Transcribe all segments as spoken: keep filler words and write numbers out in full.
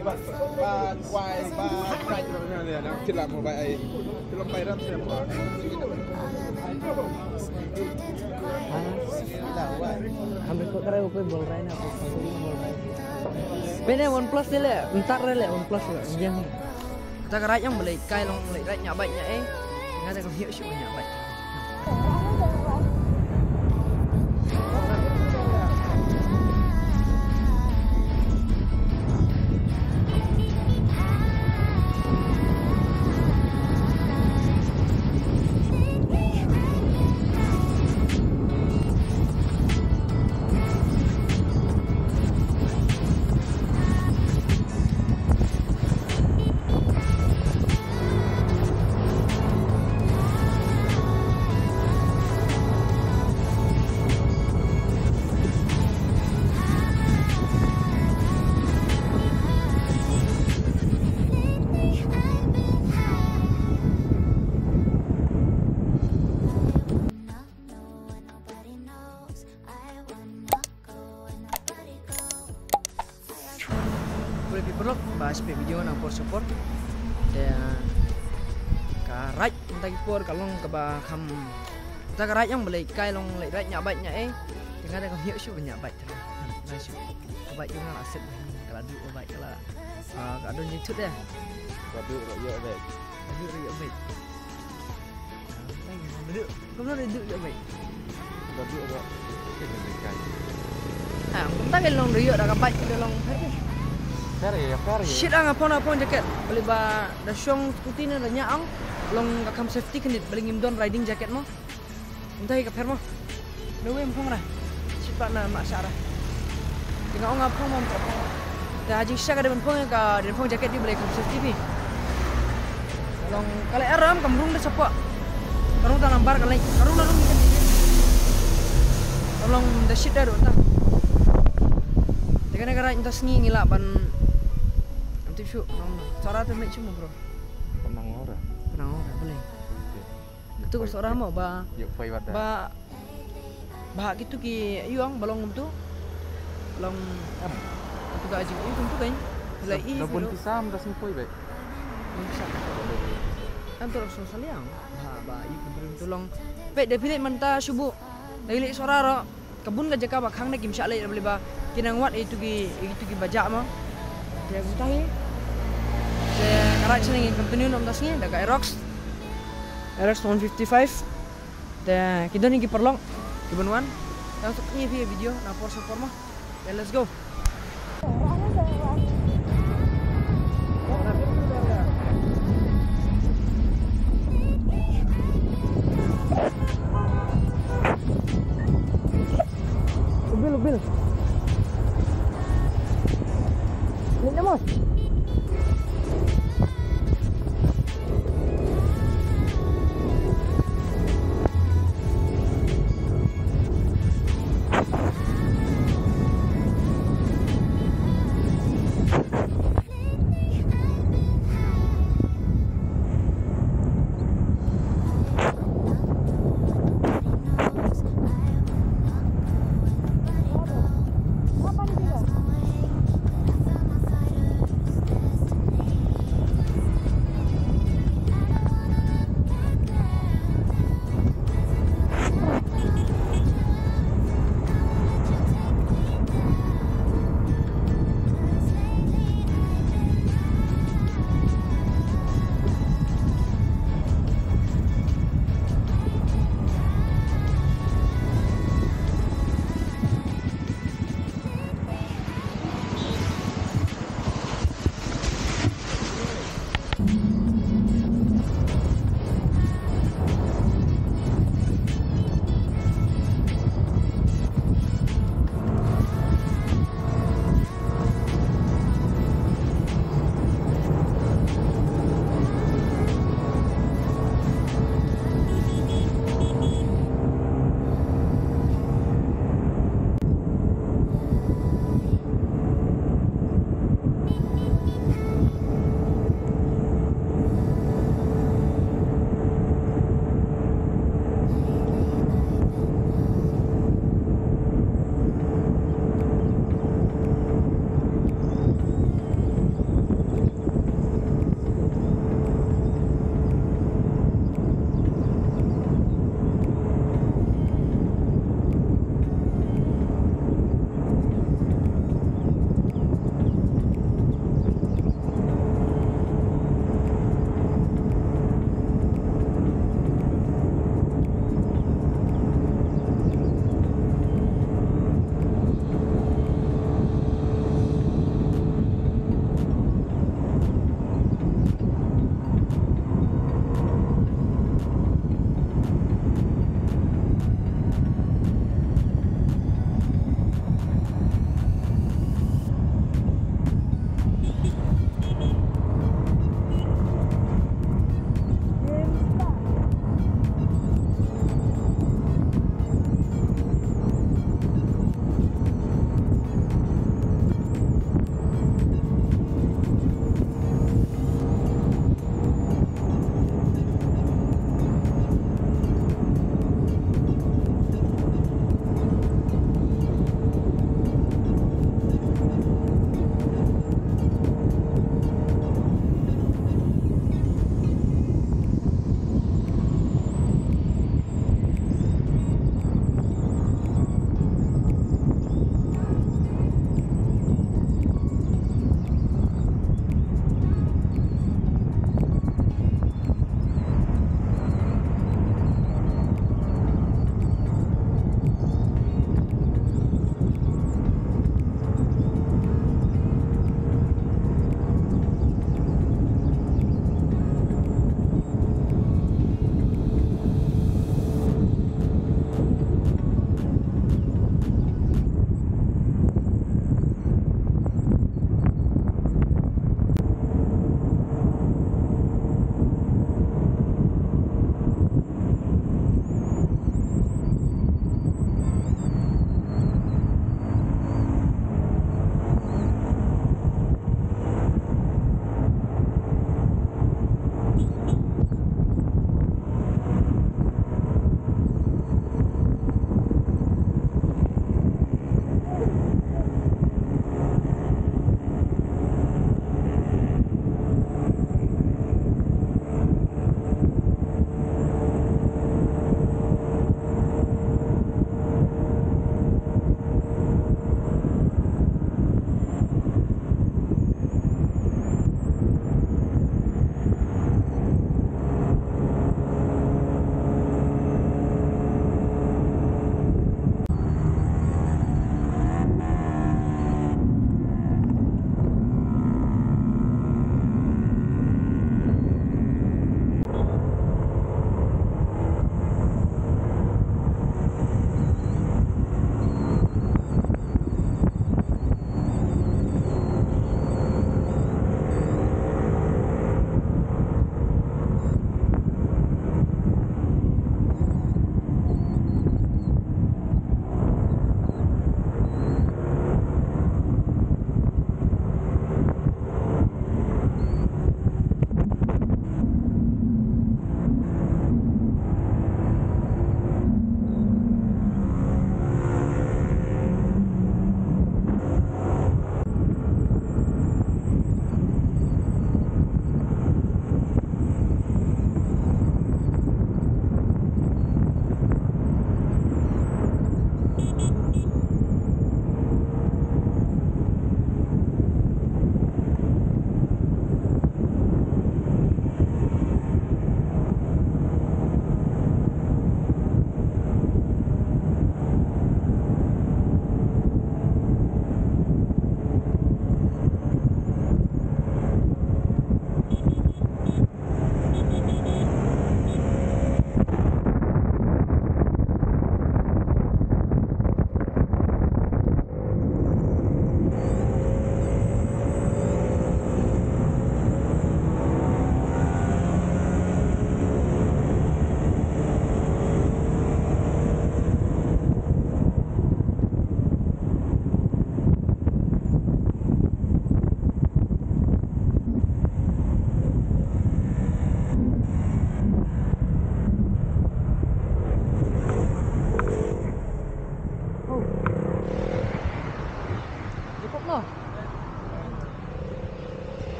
Ba, ba kwai, ba kwai, ba kwai, ba kwai, ba kwai, ba kwai. हम इसको करे, वो कोई बोल रहा है ना, वो कोई बोल रहा है। मैंने OnePlus ले ले, उनतार ले ले, OnePlus ले, ये नहीं। Kata ka ride jong ba leit kai long leit ride ñiah bike ñiah ei. Nga te kam hiu shuh ñiah bike. Khublei phi paralok ba phi peit video na por sha por. Te ka ride mynta ki por ka long kaba kham, mynta ka ride jong ba leit kai long leit ride ñiah bike ñiah ei. Te nga te kam hiu shuh ñiah bike te. Nga shuh ka bike jong nga la set, ka la duh ka bike ka la, ah, ka don jingthut de. Ka duh ka ïoh bike. Ka duh ka ïoh bike. Kumno re duh ïoh bike? Ba duh ba. Ah, kumta ka long re ïoh da ka bike ka long pher. Pher ïa, pher ïa. Shit, nga phong, nga phong jacket. Balei ba da shong scooty ne da ñiah ong. Long ka kham safety khyndiat balei ngim don riding jacket mo. Kumta hi ka pher mo. No way, phong ra. Shit, ba na ma sha ra. Te nga ong nga phong mo, nga phong. Te ha jingshisha ka dei ban phong, ka dei ban phong jacket di balei kham safety phi. Long ka leh aram kam rung da shapoh. Ka rung da nambar ka leh. Ka rung da rung. Ka long da shit da ruh ta. Te kane ka ride mynta sngi ngi lah ban. Am tip shuh, long. Sara te mlei shuh mo bro. Ka nang ora. Ka nang ora, balei? Iya. Katu ka sora mo ba. Ïoh poi wat da. Ba, ba kitu ki ïoh ong ba long kumtu. Long. Em. Katu ka jingïoh kumtu kan. La i. Da bun pisa mynta sngi poi beit. Bun pisa. Em, tu la song saliang. Ba, ba ïoh kumtu long. Peit da phi leit mynta shuh buh. Da i leit sora ro. Ka bun ka jaka ba khang ne kim shah leit balei ba ki nang wad ïa itu ki, ïa itu ki ba jah mo. Te kumta hi. Te ka ride sha ngi continue noh mynta sngi da ka Aerox. Aerox one fifty-five. Te ki don hi ki paralok ki ban wan. Te ngan sa pyni ïa phi video na por sha por mo. Te let's go. Ubil, ubil. Ini, Mas.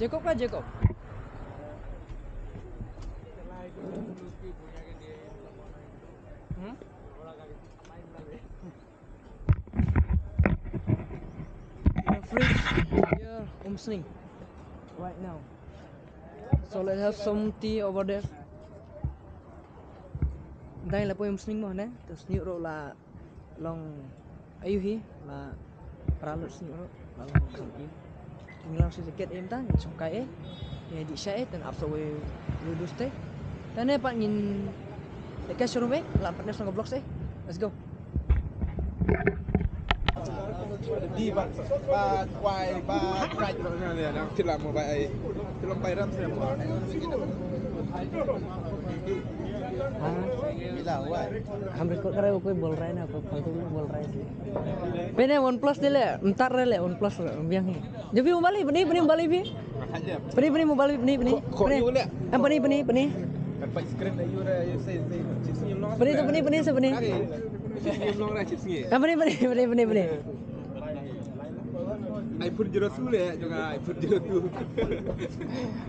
Jacob ka Jacob. Hmm? Fridge here, Umsning. Right now. So let's have some tea over there. Dang la poi Umsning mo ne, to sniu ro la long ayu hi la pra lut sniu ro la long kham im. Ngi lang shu jacket im ta ngi chong kai e. Ngi di sha e ten ap so we lu dus te. Tane pat ngin te ka shuru me la pat ne song vlog se. Let's go. Di ba ba kwai ba kwai lo ne ne na kila mo ba ai. Kila pai ram se mo. हाँ। हम रिकॉर्ड कर रहे हो, कोई बोल रहा है ना, कोई फालतू बोल रहा है इसलिए। मैंने OnePlus ले ले, उतार रहे ले, OnePlus ले, हम भी यहीं। जब भी मोबाइल ही बनी, बनी मोबाइल ही भी। Bani, bani, mobile bani, bani. Ko, ko, bani. Yu le. Ah, bani, bani, bani. Kan pa screen la yu re, yu se, se, se, se, long. Bani tu, bani, bani, se, bani. Ari. Se, se, long re, se, se. Ah, bani, bani, bani, bani, bani. iPhone zero two le, jong iPhone zero two.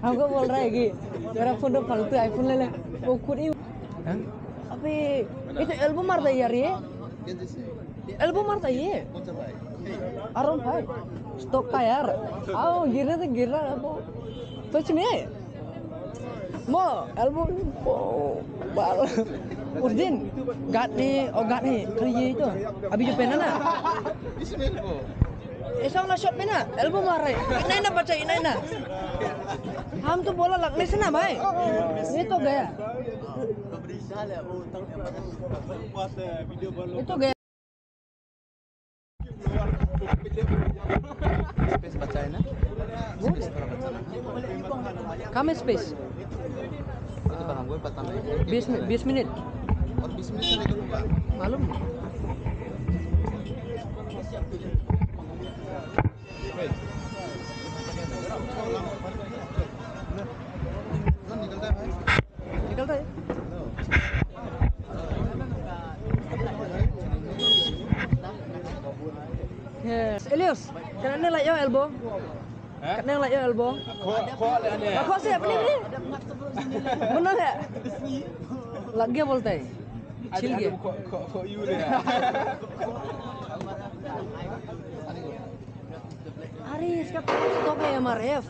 हमको बोल रहा है कि मेरा फोन तो फालतू, iPhone ले ले। वो खुद ही। हाँ? अबे, ये तो एल्बो मारता है यार ये। एल्बो मारता है ये। कौन सा भाई? आर वन फ़ाइव। स्टॉक का यार। आओ, गिरने तो गिर रहा है वो। सच में। Mo, album, oh, bal. उस दिन, गात ने, और गात ने, कल ये तो, अभी जो पहना ना। इसमें वो। ऐसा वाला शॉट में ना, एल्बम आ रहा है। नहीं ना बचा, नहीं ना। हम तो बोला लगने से ना भाई। ये तो गया। ये तो गया। स्पेस बचा है ना? वो? स्पेस थोड़ा बचा ना। कम है स्पेस। वो तो पर हमको भी पता नहीं। बीस मिनट, बीस मिनट। और बीस मिनट से लेकर होगा। मालूम नहीं। निकलता है भाई। निकलता है। Yes, Elios, kan ne la yo elbow. Kan ne la yo elbow. Ko, ko le ne. Ko se, bani, bani. Mana le? Lag gaya bolta hai. Chil gaya. Ko, ko, ko yu le. अरे, इसका स्टॉक है एमआरएफ,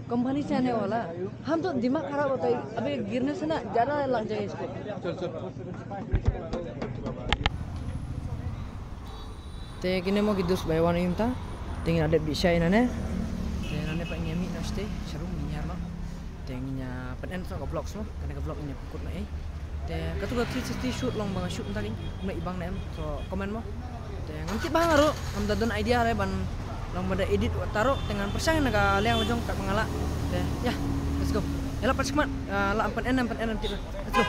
कंपनी से आने वाला। हम तो दिमाग खराब होता है, अभी गिरने से ना ज्यादा लग जाए इसको। चल, चल। Te kine mo ki dus bai wan im ta. Te ngin adet bi shai nane. Te nane pa ngin mi na ste sharum ni yar no. Te ngin ya pen en so ka vlog so. Kane ka vlog ngin ya kut na eh. Te katu ka three sixty shoot long ba nga shoot nta kin. Kumna ibang na em so comment mo. Te ngam tip ba nga ro, ngam da don idea re ban long ba da edit wa taro, te ngan pyrshang na ka liang la jong ka pangala. Te ya, let's go. Ela pat skmat, la am pen en, am pen en, am tip. Let's go.